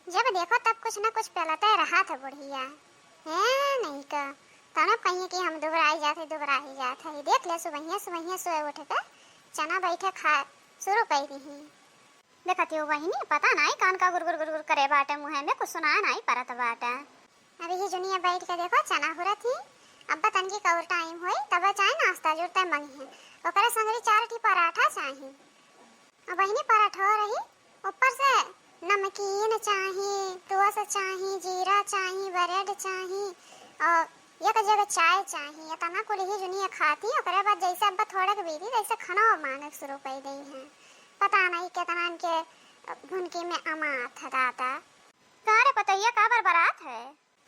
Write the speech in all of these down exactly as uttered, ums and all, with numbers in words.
जब देखो तब कुछ न कुछ पेलते रहत है बुढ़िया। हे नहीं का, तनो कहिए कि हम दुबराई जात है, दुबराई जात है। देख ले, सुबहिया सुबहिया सोए उठ के चना बैठे खा शुरू कर दी। देखत हो बहिनी, पता नाई कान का गुर गुर गुर गुर करे बाटे, मुँहे में कुछ सुनाए नाई परत बाटे। अब यही जुनिया बैठ के देखो, चना हुरत ही। अब तनकी का और टाइम होई, तब चाहे नाश्ता जुरते मंगी है। ओकरे संगरी चार ठी पराठा चाही। अब बहिनी पराठो रही, ऊपर से नमकीन चाही, टोस चाही, जीरा चाही, ब्रेड चाही और एक जगह चाय चाही। इतना कुल ही जुनिया खाती, ओकरे बाद जैसे अब थोड़े के बीती, जैसे खाना मांगे शुरू कर दी है। पता नहीं कितना इनके भुनकी में अमात है दादा। का रे पतैया, का बरबरात है?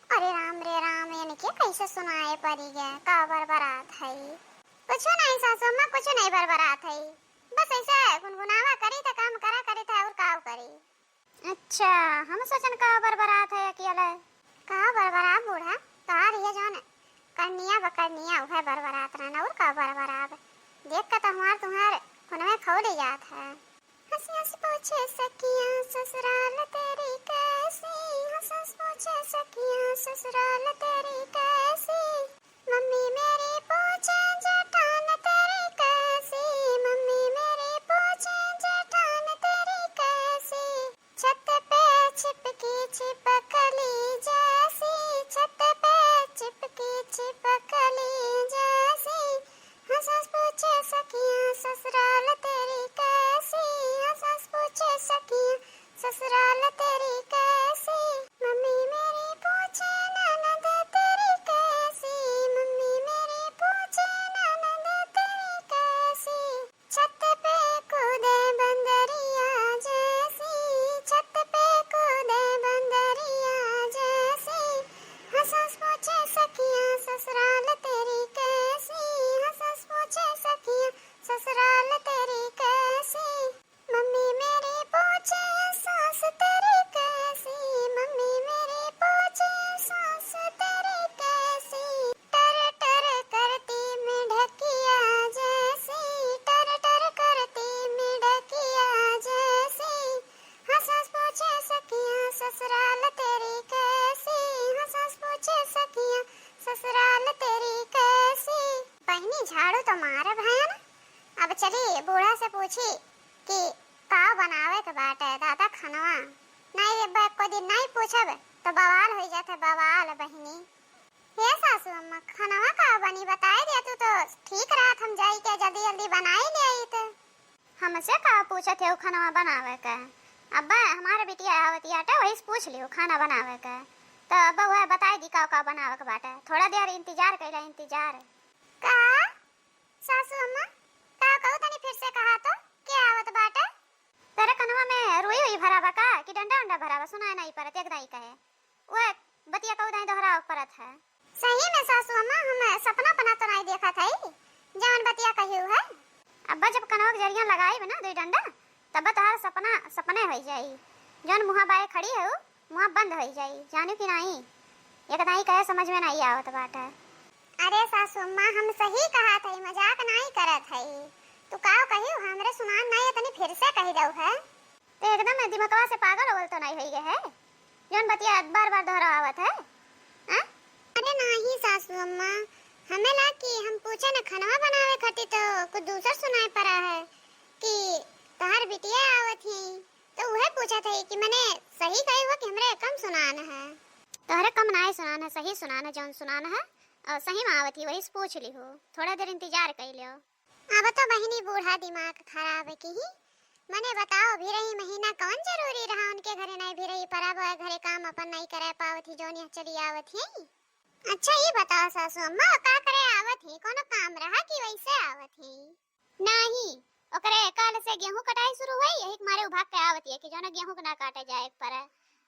अरे राम रे राम, इनके कैसे सुनाए पड़ी गए, का बरबरात है? कुछ नहीं सासू अम्मा, कुछ नहीं बरबरात है, बस ऐसे गुनगुनावा करी त काम करा करी था और का करी। अच्छा, हम सोचन का बरबरात है अकेले। का बरबराब बूढ़ा, तोहार ये जौन करनिया बकरनिया उहे बरबरात रहना, और का बरबराब। देख के तो हमार तुम्हार खुनवे खौल जात है। हंस हंस पूछे सखियां ससुराल तेरी कैसी, हंस हंस पूछे सखियां ससुराल तेरी कैसी। मम्मी मेरी पूछे जेठान तेरी कैसी, मम्मी मेरी पूछे जेठान तेरी कैसी। छत पे छिपकी छिपकली जैसी, छत पे छिपकी छिपकली जैसी। हंस हंस पूछे सखियां ससुराल तेरी कैसी, हंस हंस पूछे सखियां ससुराल तेरी कैसी। मम्मी मेरी पूछे ननद तेरी कैसी, मम्मी मेरी पूछे ननद तेरी कैसी। छत पे कूदे बंदरिया जैसी, छत पे कूदे बंदरिया जैसी। हंस हंस पूछे सखियां ससुराल तेरी कैसी, हंस हंस पूछे सखियां ससुराल तेरी कैसी। मम्मी मेरी पूछे सास तेरी कैसी, मम्मी मेरी पूछे सास तेरी कैसी। टर टर करती मिढ़किया जैसी, टर टर करती मिढ़किया जैसी। हंस हंस पूछे सखियां ससुराल तेरी कैसी, हंस हंस पूछे सखियां ससुराल तेरी कैसी। बहिनी झाड़ू तो मारे भयन, अब चली बूढ़ा से पूछी कि का बनावे के बाटे दादा खनवा। नहीं अब एको दिन नहीं पूछब तो बवाल हो जात है, बवाल बहिनी। हे सासू अम्मा, खनवा का बनी बताए दिया तू तो ठीक रहत, हम जाई के जल्दी जल्दी बनाई ले आई तो। हमसे का पूछत है खनवा बनावे के? अब्बा हमारे बिटिया आवत आटे, वही से पूछ लियो खाना बनावे के। तो अब्बा वह बताई दी का का बनावे के बाटे। थोड़ा देर इंतजार कैला, इंतजार। का सासू अम्मा, का कहू तनी फिर से कहा तो, के आवत बाटे? तेरे कनवा में रुई हुई भरा बा का कि डंडा उंडा भरा बा, सुनाए नहीं परत, एक दाई कहे। वह बतिया कहू दाई दोहरावे परत है। सही में सासू अम्मा, हम सपना पना तो नहीं देखत है, जवन बतिया कही है। अब्बा जब कनवा के जरिया लगाई ना दुई डंडा, तब तोहार सपना सपने हो जाई। जौन मुँहा बाए खड़ी है, मुँहा बंद हो जाई, जानू कि नाई? एक दाई कहे समझ में नहीं आवत बाटे। अरे सासू अम्मा, हम सही कहत हई, मजाक नाई करत हई। तू का कहियो, हमरे सुनान नाई, तनी फिर से कही दऊ है। ते एकदम दिमकवा से पागल होल तो नाई होई गए है, जौन बतिया बार बार दोहरावत है, हाँ? अरे नाही सासू अम्मा, हमें ला कि हम पूछे न खनवा बनावे खातिर तो कुछ दूसर सुनाई पड़ा है कि तोहार बिटिया आवत ही। तो उहे पूछत हई कि मने सही कहे हो कि हमरे कम सुनान है? तोहरे कम नाय सुनान है, सही सुनान है, जौन सुनान है और सही में आवत ही वही से पूछ लिहो। थोड़ा देर इंतजार कर लियो। अब तो बहिनी बूढ़ा दिमाग खराब की ही। मने बताओ, भिरही महीना कौन जरूरी रहा उनके घरे नहीं भिरही परब, घरे काम अपन नहीं करे पावत ही, जौन यहाँ चली आवत ही। अच्छा ये बताओ सासू अम्मा, का करे आवत ही, कोनो काम रहा कि वैसे आवत ही? नाही, ओकरे काल से गेहूं कटाई शुरू हुई, यही के मारे उ भाग के आवत है कि जौन गेहूं के ना काटे जाए के पड़े।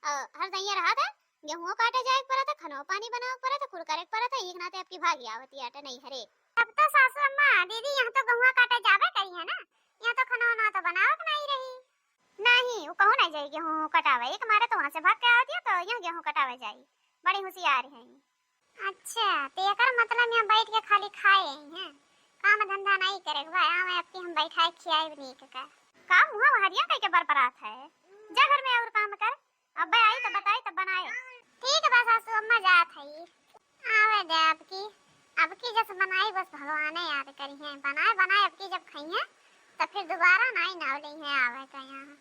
और हर दइया रहा था, गेहूं काटे जाए के पड़ा था, खनो पानी बनावे के पड़ा था, कुल करे के पड़ा था, एक नाते आपकी भागी आवत है आटे नहीं हरे। तब तो सासू अम्मा, दीदी यहाँ तो गेहूं काटे जावे करी है ना, यहाँ तो खनो ना तो बनावे के नहीं रही। नहीं, वो कहूँ नहीं जाई गेहूं कटावे, एक मारे तो वहाँ से भाग के आवत है तो यहाँ गेहूं कटावे जाई, बड़ी होशियार है। अच्छा, तो एकर मतलब यहाँ बैठ के खाली खाए ही हैं, काम धंधा नहीं करे के भाई, आवे आपके हम बैठाए खियाए नीक का। का मुँह हरिया कह के बरबरात है, जा घर में और काम कर, अब आई तो बनाई बस भगवाने याद करिहैं, बनाए बनाए अब की जब खइहैं तो फिर दोबारा नाई नाव लेइहैं आवे का यहाँ।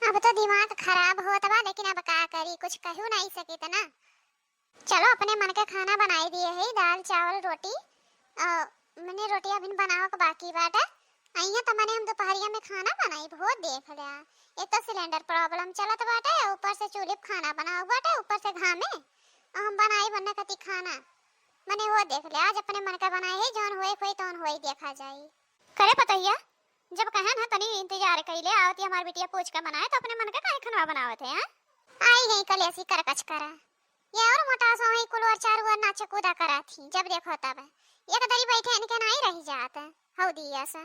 अब तो दिमाग खराब होत बा, लेकिन अब का करी, कुछ कहू नाई सकित ना। चलो, अपने मन के खाना बनाई दिए है, दाल, चावल, रोटी। अ, मने रोटी अभी बनावे के बाकी बाटे। अइहैं तो मने हम दोपहरिया में खाना बनाई, बहुत देख लिया। एक तो सिलेंडर प्रॉब्लम चलत बाटे, ऊपर से चूल्हे पे खाना बनावे बाटे, ऊपर से घामे। अ, हम बनाई बन्ने कति खाना, मने वो देख लिया। आज अपने मन के बनाई है, जौन होए खोई तौन होई देखा जाई। करे पतोहिया, जब कहे ना तनी इंतजार कइले आवत ही हमार बिटिया पूछ के बनाए, तो अपने मन के काहे खनवा बनावत है, हैं? आई गई कलेसी करकच करा। ये और मोटा सो है कुल और चार और नाचे कूदा करा थी, जब देखो तब। एक दरी बैठे इनके नाई रही जात, हौ दिया सा।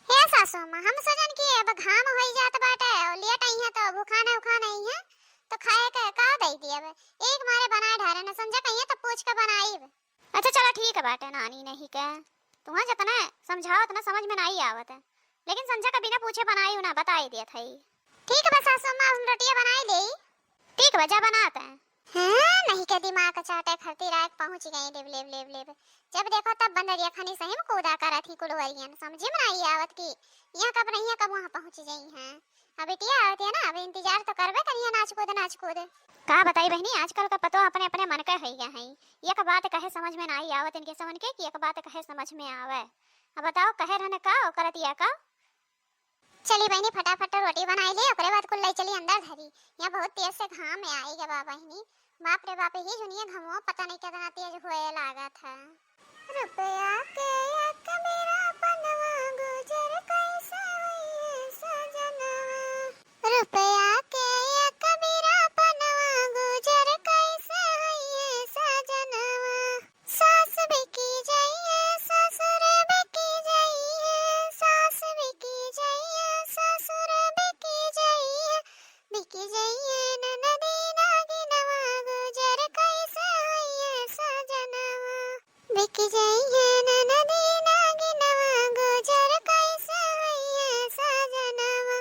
हे सासू माँ, हम सोचन कि अब घाम होई जात बाटे और लेट अइहैं तो भूखाने उखाने अइहैं, तो खाए के का दई दिए अब। एक मारे बनाए ढारे न संझा कहिए तो पूछ के बनाई। अच्छा चला ठीक बाटे नानी, नहीं के तुहाँ जतना समझाओ उतना समझ में नाई आवत है, लेकिन संझा का बिना पूछे बनाई ना बताई देत है। ठीक बा सासू माँ, हम रोटिया बनाई लेई। ठीक बा, जा बनात है। हाँ, नहीं के दिमाग चाटे खातिर आए पहुँच गई लेब लेब लेब लेब। जब देखो तब बंदरिया खानी सही में कूदा करत ही कुलवरियन, समझे में नाई आवत कि यहाँ कब नहीं है कब वहाँ पहुँच जाई हैं। अब बिटिया आवत है ना, अब इंतजार तो करबे करिए, नाच कूद नाच कूद। का बताई बहनी, आजकल का पतो अपने अपने मन के होइ गए हैं। एक बात कहे समझ में नाई आवत इनके समन के कि एक बात कहे समझ में आवे। अब बताओ कहे रहने का और करत या का? चली बहनी फटाफट रोटी बनाई ले, ओकरे बाद कुल लाई चली अंदर धरी। यहाँ बहुत तेज से घाम में आई गवा बहनी। बाप रे बाप, ही जुनिया घमवा पता नहीं कितना तेज होए लागत है। रुपया के एक बेरा पनवा गुजर कैसे होइए सजनवा। रुपया के एक बेरा पनवा गुजर कैसे होइए सजनवा। सास बिकी जइहे, ससुर बिकी जइहे, सास बिकी जइहे, ससुर बिकी जइहे, बिकी जइहे ननदी नागिनवा, गुजर कैसे होइहे सजनवा। बिकी जइहे ननदी नागिनवा, गुजर कैसे होइहे सजनवा।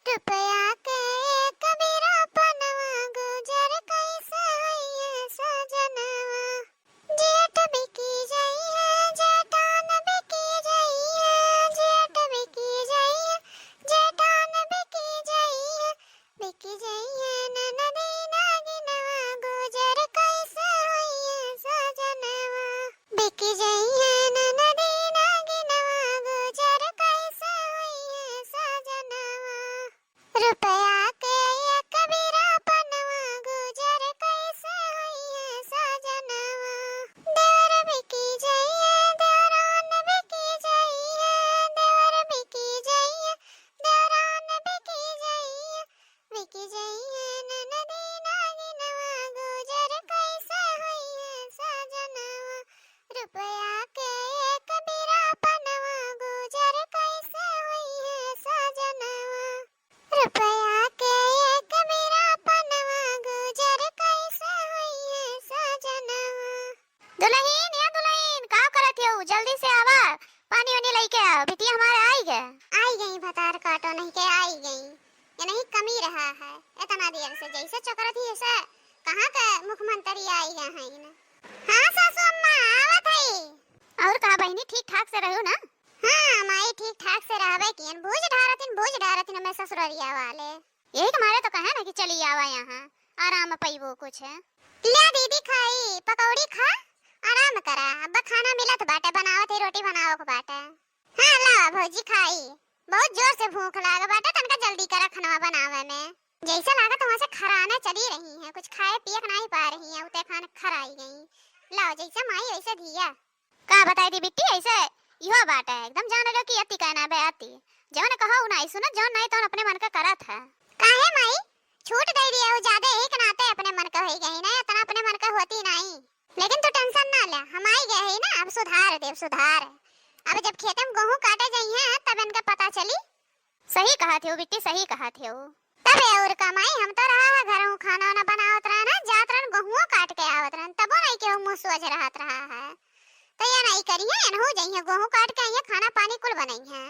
रुपया के एक बेरा पनवा, गुजर कैसे होइहे सजनवा। जेठ बिकी जइहे, जेठान बिकी जइहे, जेठ बिकी जइहे, जेठान बिकी जइहे, बिकी जइहे ननदी नागिनवा, गुजर कैसे होइहे सजनवा। बिकी जइहे ननदी नागिनवा, गुजर कैसे होइहे सजनवा। रुपया के एक बेरा पनवा, गुजर कैसे होइहे सजनवा। देवर बिकी जइहे, देवरान बिकी जइहे, देवर बिकी जइहे, देवरान बिकी जइहे, बिकी जइहे ननदी नागिनवा, गुजर कैसे होइहे सजनवा। रुपया के एक बेरा पनवा, गुजर कैसे होइहे सजनवा। रुपया के एक बेरा पनवा, गुजर कैसे होइहे सजनवा। दुलहिन, या दुलहिन, का करत हो? जल्दी से आवा, पानी वानी लइके आवा। बिटिया हमार आई गए। आई गई भतार काटो नहीं के आई गई। ये नहीं कमी रहा है, इतना देर से जैसे चकरत ही ऐसे कहाँ के मुख्यमंत्री आई गए हैं इन्हें। हाँ सासू अम्मा, आवत है। और का बहिनी, ठीक ठाक से रहो ना? हाँ माई, ठीक ठाक से रहबे कियन। भूज ढारतिन, भूज ढारतिन मैं ससुररिया वाले। यही के मारे तो कहे ना कि चली आवा यहाँ, आराम पइबो कुछ। लिया दीदी खाई, पकौड़ी खा, आराम करा। अब खाना मिलत बाटे, बनावत ही रोटी बनावक बाटे। हाँ लावा भौजी खाई, बहुत जोर से भूख लाग बाटे, तनका जल्दी करा खनवा बनावे में। जैसे लागत वहाँ से खराना चली रही हैं, कुछ खाए पिए के नाही पा रही हैं, उते खान खराई गई। लाओ जैसे माई वैसे धिया। का बताई दी बिट्टी, ऐसे इहो बाटे, एकदम जान लो कि अति कहना बे अति। जवन कहो उ नाही सुनत, जवन नाही तवन अपने मन का करत है। काहे माई, छूट दे दिए हो, ज्यादा एक नाते अपने मन का होई गई ना, इतना अपने मन का होती नाही। लेकिन तू tension ना ले, हम आई गए है ना, अब सुधार देव सुधार। अब जब खेते में गेहूं काटे जाई हैं तब इनका पता चली। सही कहत हो बिट्टी, सही कहत हो। तब और का माई, हम तो रहा है घर में खाना वाना बनावत रहे ना, जात रहन गेहूं काट के आवत रहन, तबो नहीं केहू मुंह सोझ रहत रहा है। तो ये नहीं करिए, एनहू जइहे गेहूं काट के आइए, खाना पानी कुल बनइहे।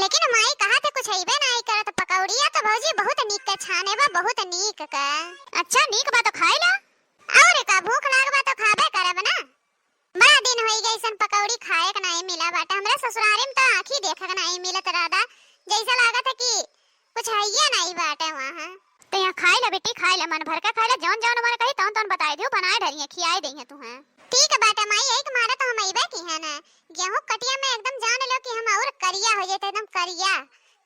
लेकिन माई कहा थे कुछ अइबे नहीं करत, पकौड़िया तो भौजी बहुत नीक के छाने बा, बहुत नीक के। अच्छा नीक बा तो खाई ला। और का भूख लाग बा तो खाबे करब ना। बड़ा दिन होई गए ऐसन पकौड़ी ससुरारी में तो आँखी देखे के नाहीं मिलत दादा, जैसा लागत है कि कुछ हइये नाहीं बाटे वहाँ। तो यहाँ खाइ ला बेटी, खाइ ला, मन भर के खाइ ला, जौन जौन मन कही तौन तौन बताइ दियो, बनाइ डरिहे, खियाइ दइहे तुहें। ठीक है बाटे माई, यही के मारे तो हम अइबे किहे ना। गेहूँ कटिया में एकदम जान लो कि हम और करिया होइ जाइत है, एकदम करिया।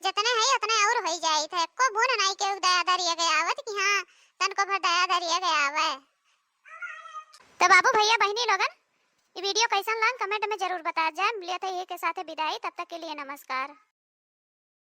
जतने है उतने और होइ जाइत है, एको बून नाहीं केहू दया दरिया के आवत कि हाँ, तनको भर दया दरिया के आवे। तो बाबू भइया बहिनी लोगन, ई video कइसन लागल comment में जरूर बताइ जाए। लेत है यही के साथे बिदाई, तब तक के लिए नमस्कार।